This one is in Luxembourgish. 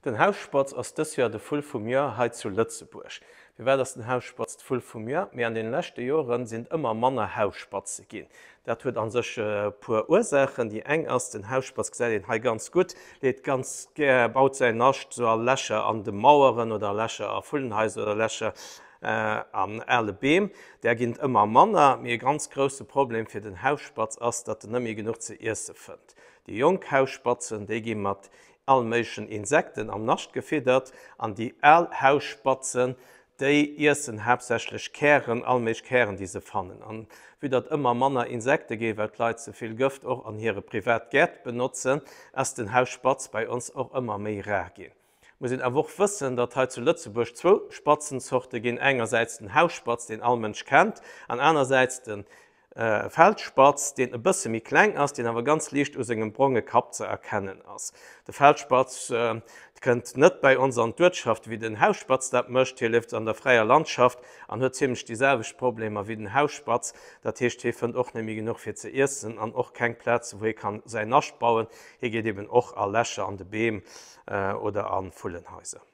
Den Hausspatz ass dës Joer de Vull vum Joer hei zu Lëtzebuerg. Firwat ass den Hausspatz de Vull vum Joer? Mee an den leschte Joren sinn et ëmmer manner Hausspatze ginn. Dat huet an sech e puer Ursaachen. Déi eng ass, den Hausspatz gesäit een hei ganz gutt, leet ganz gär, baut säin Nascht sou a Lächer an de Maueren oder a Lächer a Vullenhaiser oder Lächer an ale Beem. Där ginn et ëmmer manner. Mee e ganz grousse Problem fir den Hausspatz ass, datt en net méi genuch ze iesse fënnt. Déi jonk Hauspatzen, déi gi mat all méiglechen Insekten am Nascht gefiddert an déi al Hausspatzen, déi iessen haaptsächlech Kären, all méiglech Kären, déi se fannen. An vue datt ëmmer manner Insekte ginn, well d'Leit ze vill Gëft och an hire Privatgäert benotzen, ass den Hausspatz bei ons och ëmmer méi rar ginn. Muss een awer och wëssen, datt hei zu Lëtzebuerg zwou Spatzenzorte ginn, engersäits den Hausspatz, deen all Mënsch kennt, an anersäits de Feldspatz, deen e bësse méi kleng ass, deen awer ganz liicht u sengem bronge Kapp ze erkennen ass. De Feldspatz kënnt net bäi ons an d'Uertschaft, wéi den Hausspatz dat mécht. Hie lieft an der fräier Landschaft an huet zimlech déi selwecht Problemer wéi den Hausspatz. Dat heescht, hie fënnt och net méi genuch fir ze iessen an och keng Plaze wou hie kann säin Nascht bauen. Hie geet eben och a Lächer an de Beem oder a Vullenhaiser.